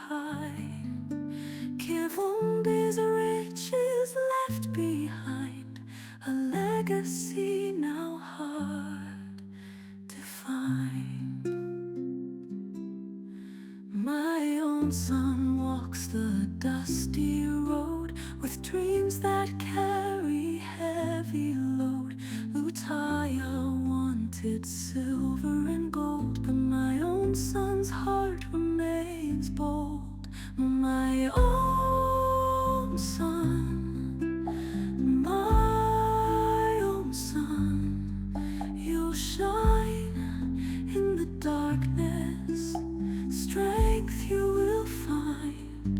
high. Kivumbi's riches left behind, a legacy now hard to find. My own son walks the dusty road with dreams that carry heavy load. Lutaya wanted silver and gold, but my own son's heart remains bold. My own son, my own son, you'll shine in the darkness, strength you will find.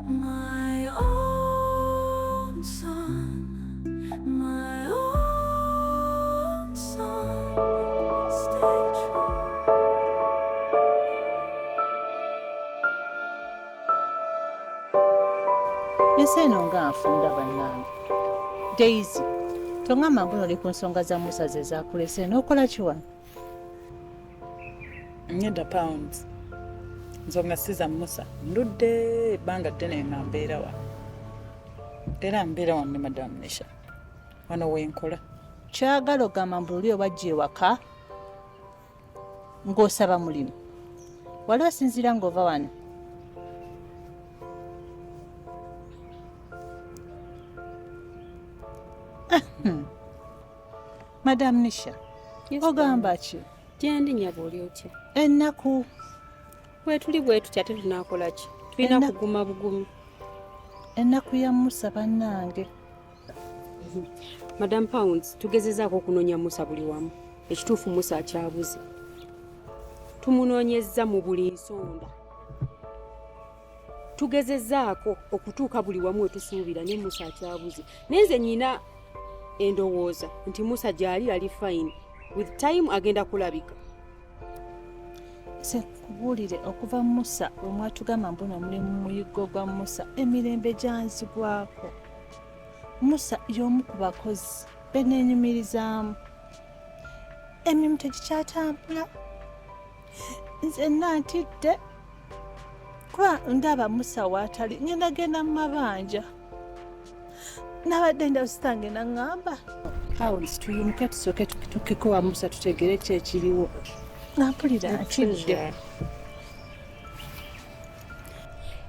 My own son, my own son, stay true. Ensi eno nga nfunda bannange. Daisy, toŋŋamba mbu oli ku nsonga za Musa ze zaakulese n'okola ki wano? Nedda Pounds, nsonga si za Musa. Ndudde ebbanga ddene nga mbeera wano, era mbeera wano ne Madamu Nisha, wano wenkola. Kyagala ogamba mbu luli obajja ewaka ng'osaba mulimu, wali osinziira ng'ova wano? Madamu Nisha, ogamba ki? Gyendi nyabo, oli otya? Ennaku. Bwetuli bwe tutya, ate tunaakola ki? Tulina kuguma bugumi. Ennaku ya Musa bannange. Madam Pounds, tugezezaako okunoonya Musa buli wamu. Ekituufu Musa akyabuze. Tumunoonyezza mu buli nsonda, tugezezaako okutuuka buli wamu wetusuubira, naye Musa akyabuze. Naye nze nyina endowooza nti Musa gyali, ali fine, with time agenda kulabika. Nze nkubuulire, okuva Musa we mwatugamba mbuno mulimu muyiggo gwa Musa, emirembe gyanzigwako. Musa y'omu ku bakozi beneenyumirizaamu. Emirimu tegikyatambula, nze nantidde kuba ndaba Musa waatali ngenda genda mu mabanja. Nabadde ndasitange naŋŋamba, Pounds, tuyimuke tusooke tutuukeko wa Musa tutegere ki ekiriwo, nga mpulira ntidde.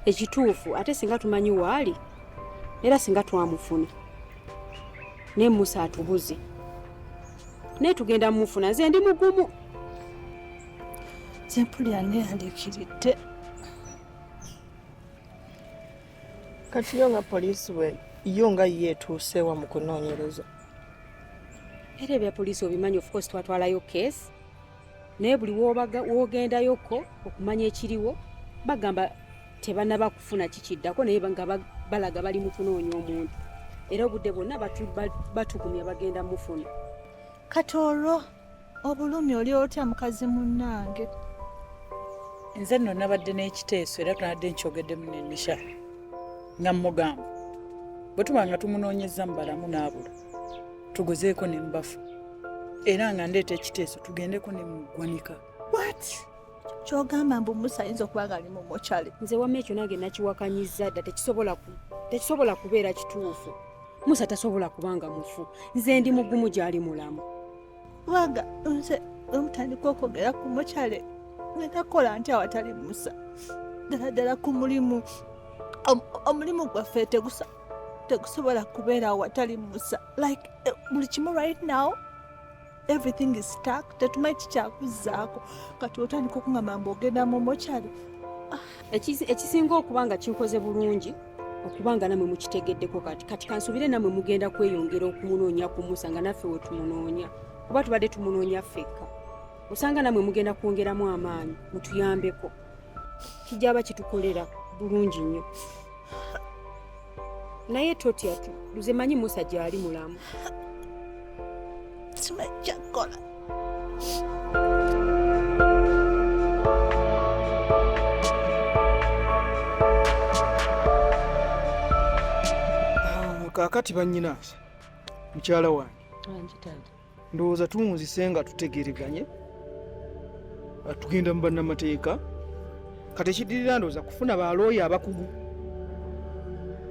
Ekituufu ate singa tumanyi waali, era singa twamufuna, naye Musa atubuze, naye tugenda mufuna. Nze ndi mugumu. Nze mpulira neeraliikiridde. Kati yo nga poliisi we yo nga ye etuuseewa mu kunoonyereza? Era ebya poliisi obimanyi, of course twatwalayo case, naye buli w'ogendayoko okumanya ekiriwo bagamba tebanaba kufuna kikiddako, naye nga balaga bali mu kunoonya omuntu, era obudde bwonna batugumya bagenda mufuna. Kati olwo obulumi oli otya, mukazi munnange? Nze nno nabadde n'ekiteeso, era tunadde nkyogeddemu ne Nisha nga mmugamba bwe tuba nga tumunoonyezza mu balamu n'abula, tugozeeko ne mubafu, era nga ndeeta ekiteeso tugendeko ne mu ggwanika. What? Kyogamba mbu Musa ayinza okuba nga ali mu mokyale? Nze wamma ekyo nange nakiwakanyiza dda. Tekisobola kubeera kituufu. Musa tasobola kubanga mufu. Nze ndi mugumu, gyali mulamu. Kubanga nze omutandika okwogera ku mokyale, ngenda kukola nti awatali Musa? Ddala ddala ku mulimu, omulimu gwaffe tegusobola kubeera awatali Musa. Like buli kimu right now, everything is stuck, tetumanyi kikyakuzzaako. Kati otandika okungamba mbu ogenda mu mokyale. Ekisinga okuba nga kinkoze bulungi okuba nga namwe mukitegeddeko kati. Kati kansuubire namwe mugenda kweyongera okumunoonya ku Musa nga naffe we tumunoonya, kuba tubadde tumunoonya ffekka. Osanga namwe mugenda kwongeramu amaanyi mutuyambeko, kijaba kitukolera bulungi nnyo. Naye totya tu, nze manyi Musa gyali mulamu. Simanyi kyakukola. Ah, kaakati bannyinaase, mukyala wange, ndowooza tuwunzise nga tutegereganye. Ah, tugenda mu bannamateeka. Kati ekiddirira ndowooza kufuna balooya abakugu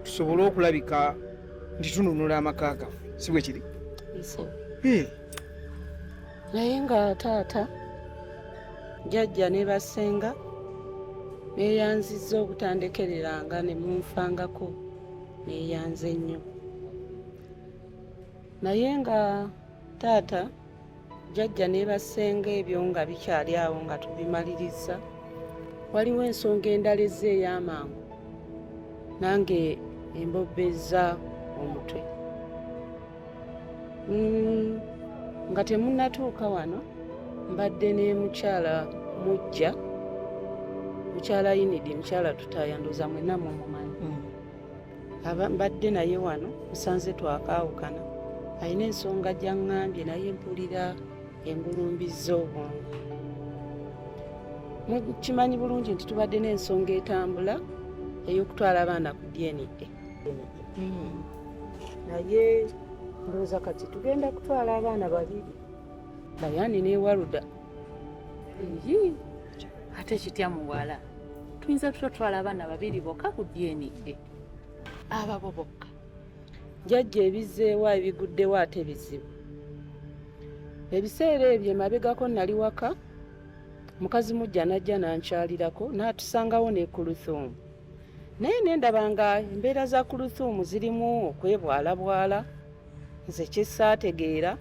tusobole okulabika nti tununula amaka gaffe, si bwe kiri? Naye nga taata, jjajja ne basenga neeyanzizza obutandekereranga ne munfangako, neeyanze nnyo. Naye nga taata, jjajja ne basenga ebyo nga bikyali awo nga tubimalirizza, waliwo ensonga endala ezze ey'amangu nange embobbezza omutwe. Nga temunnatuuka wano mbadde ne mukyala Mujja, mukyala Inidi, mukyala Lutaaya, ndowooza mwenna mumumanyi. Mbadde naye wano musanze twakaawukana, alina ensonga gy'aŋŋambye naye mpulira engulumbizza obwongo. Mukimanyi bulungi nti tubadde n'ensonga etambula ey'okutwala abaana ku DNA. Naye ndowooza kati tugenda kutwala abaana babiri, Bayani ne Waluda. Ate kitya muwala, tuyinza tutya otwala abaana babiri bokka ku DNA? Ababo bokka. Jjajja ebizzeewo ebiguddewo ate bizibu. Ebiseera ebyo emabegako nali waka, mukazi Mujja n'ajja n'ankyalirako n'atusangawo ne Kuluthumu. Naye ne ndaba nga embeera za Kuluthumu zirimu okwebwalabwala, nze kye saategeera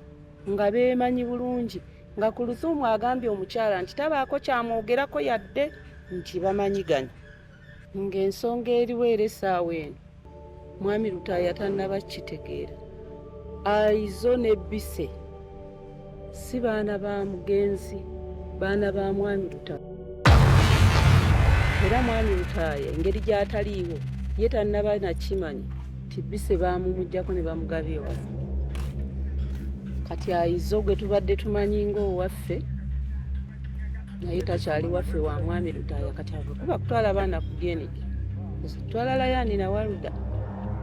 nga beemanyi bulungi, nga Kuluthumu agambye omukyala nti tabaako kyamwogerako yadde nti bamanyiganye. Ng'ensonga eriwo era essaawa eno Mwami Lutaaya tannaba kukitegeera. Aizo ne Bise si baana ba mugenzi, baana ba Mwami Lutaaya. Era Mwami Lutaaya engeri gy'ataliiwo ye tannaba nakimanya nti Bise baamumuggyako ne bamugabya ewaffe. Kati Aizo gwe tubadde tumanyi ng'owaffe naye takyali waffe wa Mwami Lutaaya. Kati avo kuba kutwala abaana ku DNA. Twala Layani na Waluda.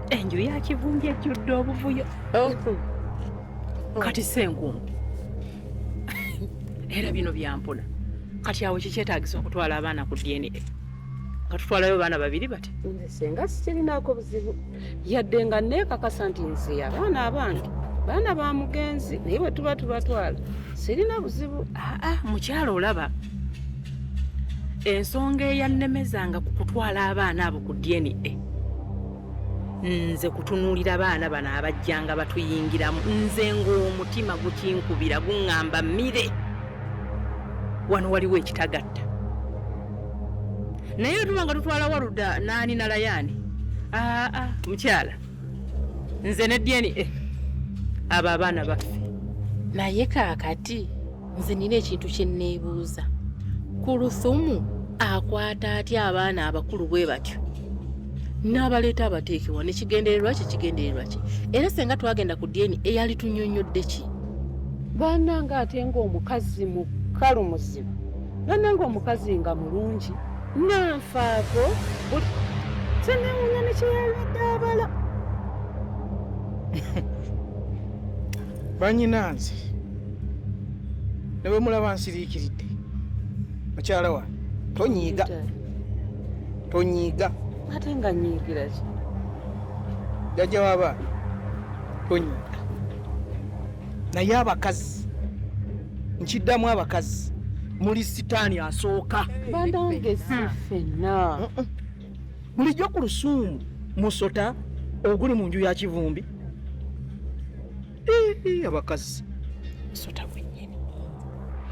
Enju ya Kivumbi ejjudde obuvuyo. Kati Ssenkungu, era bino byampuna. Kati awo kikyetaagisa okutwala abaana ku DNA nga tutwalayo baana babiri bati? Nze senga sikirinaako buzibu, yadde nga neekakasa nti nze abaana abange baana ba mugenzi, naye bwe tuba tubatwala sirina buzibu. Aa, mukyala, olaba ensonga eyannemezanga ku kutwala abaana abo ku DNA, nze kutunuulira baana bano abajjanga batuyingiramu, nze ng'omutima gukinkubira guŋŋamba mmire wano waliwo ekitagatta. Naye tuba nga tutwala Waluda naani na Layani, aa mukyala, nze ne DNA abo abaana baffe. Naye kaakati nze nina ekintu kye nneebuuza. Kuluthumu akwata atya abaana abakulu bwe batyo n'abaleeta abateekewa nekigendererwa kye kigendererwa ki? Era senga twagenda ku DNA eyali tunnyonnyodde ki? Bannange ate ng'omukazi mukalu muzibu, bannange omukazi nga mulungi nanfaako senewunya ne kyeyabadde abala. Banyinanze ne bwe mulaba nsiriikiridde, mukyala wange tonyiiga, tonyiiga. Ate nga nyiigira ki? Jjajja w'abaana tonyiiga. Naye abakazi, nkiddamu, abakazi muli sitaani asooka. Bannange si ffenna. Bulijjo ku lusuumu musota oguli mu nju ya Kivumbi. Abakazi musota gwennyini.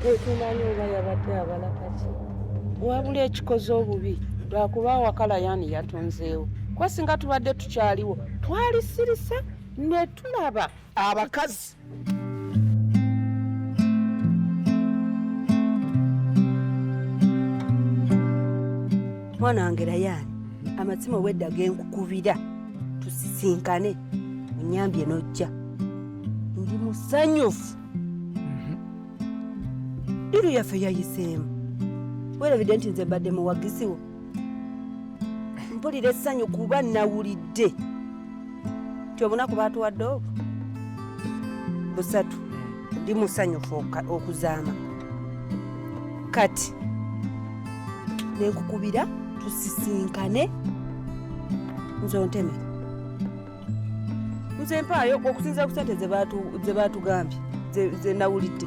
Tetumanyi oba yabadde abala kaki, wabula ekikoze obubi lwakuba awaka Layani yatonzeewo, kuba singa tubadde tukyaliwo twalisirise ne tulaba abakazi. Mwana wange Layani, amasimu obwedda genkukubira tusisinkane, onyambye n'ojja, ndi musanyufu. Diru yaffe yayiseemu, weerabidde nti nze mbadde muwagizi wo. Mpulira essanyu kuba nawulidde nti obunaku baatuwadde obwo busatu. Ndi musanyufu okuzaama kati. Nenkukubira tusisinkane. Nze ontemere. Nze mpaayo okusinziira ku ssente ze baatugambye ze nawulidde.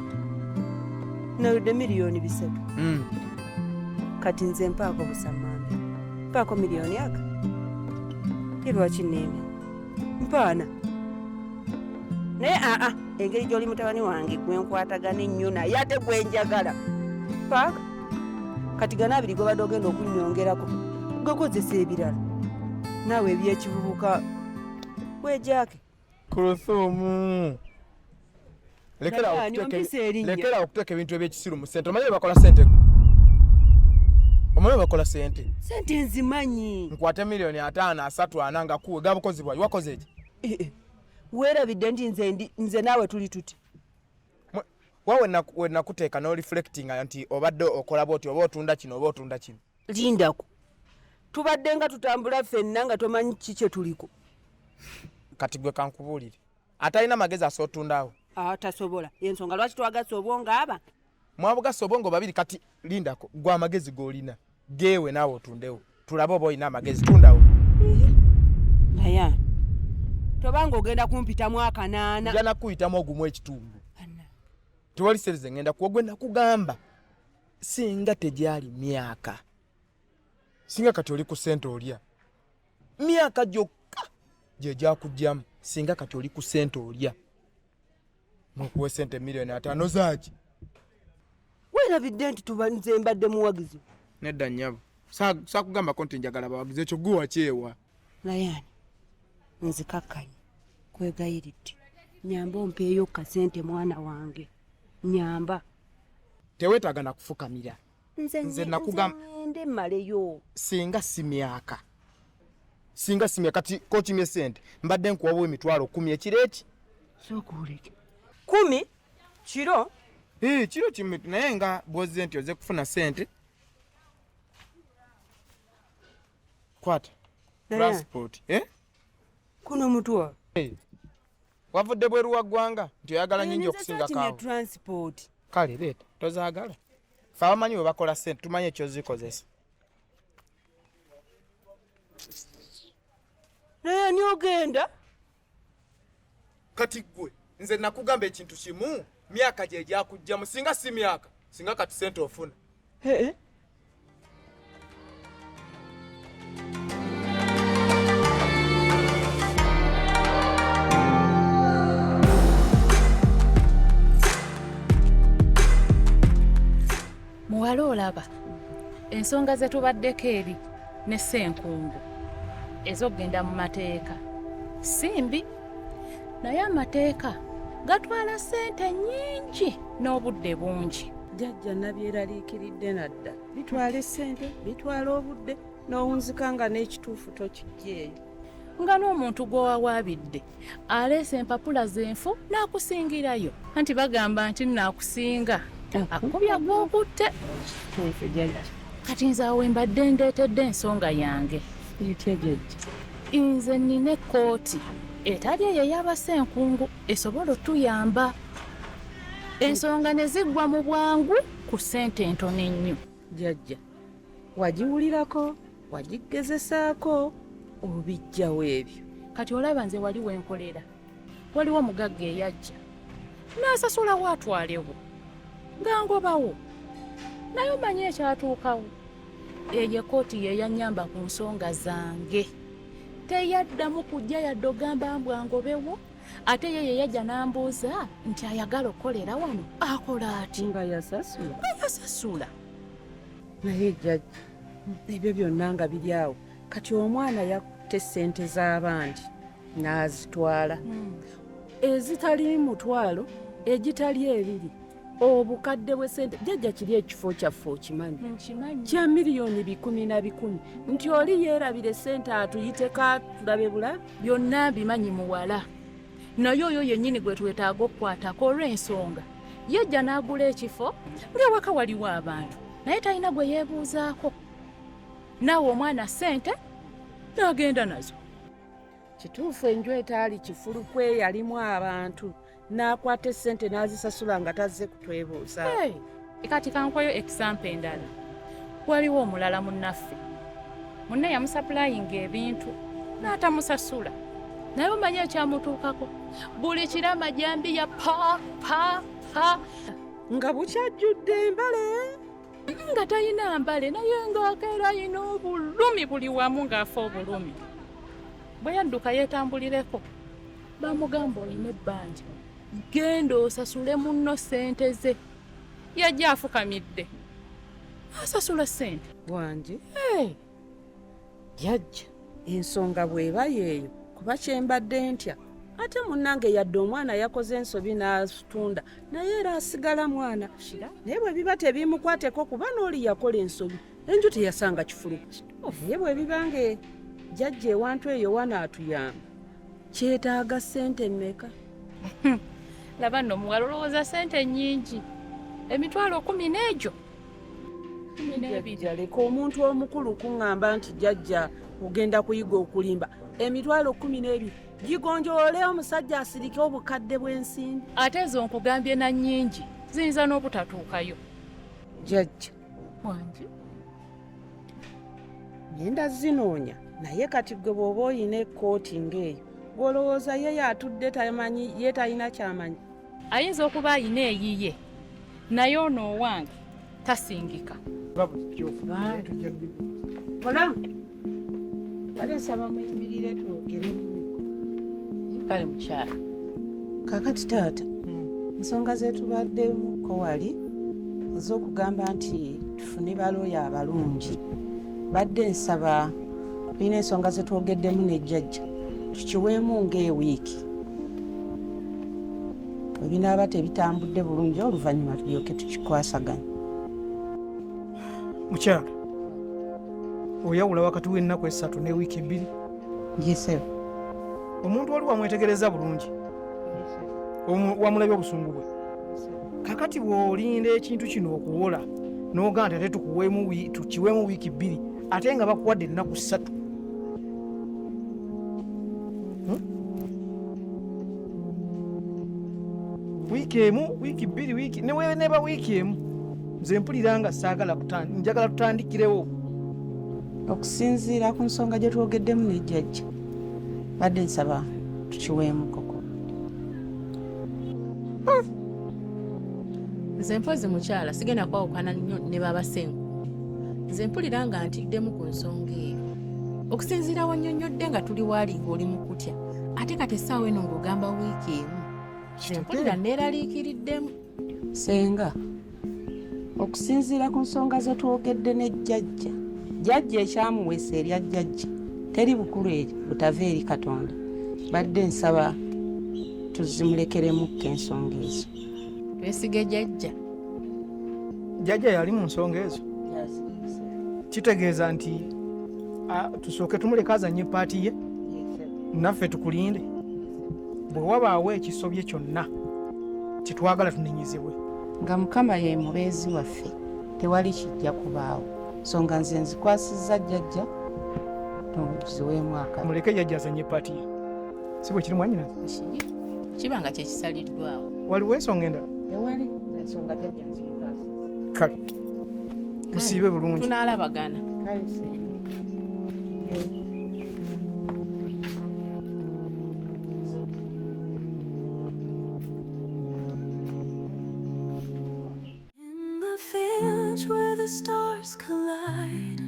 Nawulidde 3 million. Kati nze mpaako busamambe. Mpaako miliyoni aka. Ye lwaki neemye? Mpaana. Naye aa engeri gy'oli mutabani wange gwe nkwatagana ennyo naye ate gwe njagala. Paaka. Kati gano abiri gobadde ogenda okunnyongerako gakozesa ebirala. Naawe ebyekivubuka weejaake. Kuluthumu, Naye ani ompisa erinnya? Lekera okuteeka ebintu ebyekisiru mu sente. Omanyi bakola sente? Omanyi bakola sente? Sente nzimanyi. Nkwate 50 million, 30, 40 nga kuwe gabukozi bwayi wakoze eki? Eh, eh. Weerabidde nti nze ndi nze naawe tuli tuti. Wa we nakuteeka n'oreflectinga nti obadde okola bwoti, oba otunda kino oba otunda kino. Lindako. Tubadde nga tutambula ffenna nga tomanyi ki kye tuliko. Kati gwe kankubuulire, atalina magezi asootundawo? Ah, tasobola. Ensonga lwaki twagasa obwongo aba? Mwabugasa obwongo babiri. Kati lindako, gwe amagezi g'olina geewe, naawe otundewo tulabe oba olina amagezi. Tundawo. Naye ani? Tobanga ogenda kumpitamu akanaana. Nja nakuyitamu ogumu ekitundu. Tewali sente ze ngenda kuwa. Gwe nakugamba, singa tegyali myaka, singa kati oli ku sente olya. Myaka gyokka gye gyakugjamu. Singa kati oli ku sente olya. Mukuwe sente 50 million zaaki? Weerabidde nti tuba nze mbadde muwagizi. Nedda nnyabo. Saakugambako nti njagala bawagizi. Ekyo gwe wakyewa. Naye ani nzikakkanye, kwegayiridde, nyamba ompeeyo kasente mwana wange, nyamba. Teweetaaga nakufukamira. Nze Nze nakugamba- ngende mmaleyo. Singa si myaka, singa si myaka, kati kokimye sente mbadde nkuwawo 10,000 ekiro eki. Sooka oleke 10 kiro. Eh, kiro kimu, naye nga bwozze nti oze kufuna sente, kwata Naye- transport, eh? Kuno mutwalo. Wavudde bweru wa ggwanga nti oyagala nyingi okusinga Kimye kaawo? Transport. Kale leeta, tozaagala. Fe abamanyi bwe bakola sente tumanyi ekyozikozesa. Naye ani ogenda? Kati gwe nze nakugamba ekintu kimu, myaka gye gyakugjamu. Singa si myaka, singa kati sente ofuna. Eh, Muwala, olaba ensonga ze tubaddeko eri ne Ssenkungu ez'okugenda mu mateeka si mbi, naye amateeka gatwala ssente nnyingi n'obudde bungi. Jjajja, nabyeraliikiridde nadda. Bitwala essente, bitwala obudde, n'owunzika nga n'ekituufu tokijjeeyo. Nga n'omuntu gw'owawaabidde aleese empapula z'enfu n'akusingirayo, anti bagamba nti naakusinga akubya gw'okutte. Kituufu, jjajja. Kati nze awo mbadde ndeetedde ensonga yange. Etya, jjajja? Nze nnina ekkooti etali eyo ey'abasenkungu esobola otuyamba ensonga ne ziggwa mu bwangu ku ssente entono ennyo. Jjajja, wagiwulirako, wagigezesaako, obijjawo ebyo? Kati olaba nze wali wenkolera waliwo omugagga eyajja n'asasulawo atwalewo nga ngobawo, naye omanyi ekyatuukawo? Eyo ekkooti ye yannyamba ku nsonga zange, teyaddamu kujja yadde ogamba mbwa ngobewo. Ate ye ye yajja n'ambuuza nti ayagala okukolera wano akola ati. Nga yasasula? Nga yasasula. Naye jjajja, ebyo byonna nga biri awo, kati omwana yakutte essente z'abandi n'azitwala, ezitali mutwalo, egitali ebiri, obukadde bw'essente. Jjajja, kiri ekifo kyaffe okimanyi? Nkimanyi. Kya miliyoni bikumi na bikumi, nti oli yeerabira essente atuyiteko tulabe bulabe. Byonna mbimanyi muwala, naye oyo yennyini gwe twetaaga okukwatako olw'ensonga yajja n'agula ekifo ng'ewaka waliwo abantu, naye talina gwe yeebuuzaako. Naawe omwana ssente n'agenda nazo. Kituufu, enju etaali kifulukwe yalimu abantu, n'akwata essente n'azisasula nga tazze kutwebuuza. Hey, kati kankweyo example endala. Waliwo omulala munnaffe, munne yamusapulayinga ebintu n'atamusasula, naye omanyi ekyamutuukako? Buli kiro amajambiya pa pa pa, nga bukyajjudde embale, nga talina mbale, naye ng'akeera ayina obulumi buli wamu, ng'afa obulumi. Bwe yadduka yeetambulireko, bamugamba olina ebbanja, genda osasule munno ssente ze. Yajja afukamidde asasula ssente. Wangi jjajja, ensonga bw'eba yeeyo, kuba kyembadde ntya ate munnange, yadde omwana yakoze ensobi n'atunda, naye era asigala mwana. Naye bwe biba tebimukwateko, kuba n'oli yakola ensobi, enju teyasanga kifuluku. Naye bwe biba nga jjajja ewantu eyo wanaatuyamba, kyetaaga ssente mmeka? Laba nno omuwala, olowooza ssente nnyingi? 100,000 n'egyo 12. Leka omuntu omukulu kuŋŋamba nti jjajja ogenda kuyiga okulimba. 12,000 gigonjoole omusajja asirike obukadde bw'ensimbi. Ate ezo nkugambye na nnyingi, ziyinza n'obutatuukayo. Jjajja. Wangi. Ngenda zinoonya, naye kati gwe bw'oba oyina ekkooti ng'eyo, gw'olowooza ye yatudde tamanyi, ye talina kyamanyi? Ayinza okuba ayina eyiye, naye ono owange tasingika. Mulamu, bale nsaba muyimirire twogere. Kale mukyala. Kakati taata, ensonga zetubaddemuko wali ez'okugamba nti tufune balooya abalungi, badde nsaba tulina ensonga zetwogeddemu ne jjajja, tukiweemu ng'ewiiki. Bwe binaaba tebitambudde bulungi, oluvannyuma tulyoke tukikwasaganya. Mukyala, oyawula wakati w'ennaku 3 ne wiiki 2? Gisebo. Omuntu oli wamwetegereza bulungi, wamulabye obusungu bwe. Kakati bw'olinda ekintu kino okuwola n'ogaa nti ate tukiweemu wiiki 2, ate nga bakuwadde ennaku 3. Wiiki 1, wiiki 2, wiiki neba wiiki 1, nze mpulira nga saagala, njagala tutandikirewo. Okusinziira ku nsonga gye twogeddemu ne jjajja, badde nsaba tukiweemu koko. Nze mpozi mukyala sigenda kwawukana nnyo ne babasenku. Nze mpulira nga ntiddemu ku nsonga eyo. Okusinziira wannyonnyodde nga tuli waali ng'oli mu kutya, ate kati essaawa eno ng'ogamba wiiki 1. Nze mpulira neeraliikiriddemu. Senga, okusinziira ku nsonga ze twogedde ne jjajja, jjajja ekyamuweesa erya jjajja teri bukulu eri butava eri Katonda. Badde nsaba tuzimulekeremukko ensonga ezo. Twesige jjajja. Jjajja yali mu nsonga ezo. Kitegeeza nti tusooke tumuleke azannye paati ye, naffe tukulinde. Bwe wabaawo ekisobye kyonna tetwagala tunenyezebwe. Nga Mukama ye mubeezi waffe, tewali kijja kubaawo. Nsonga nze nzikwasizza jjajja, tuziweemu akalo. Muleke jjajja azannye paati ye, si bwe kiri mwannyina? Kiba nga kye kisaliddwawo. Waliwo ensonga endala? Tewali ensonga, jjajja nzikwasizza. Kale musiibe bulungi. Tunaalabagana. In the village where the stars collide,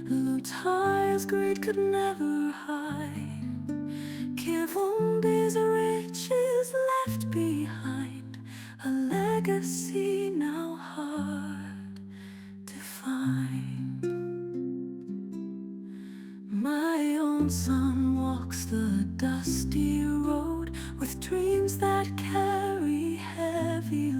Lutaya's greed could never hide. Kivumbi's riches left behind, a legacy now hard to find. My own son walks the dusty road with dreams that carry heavy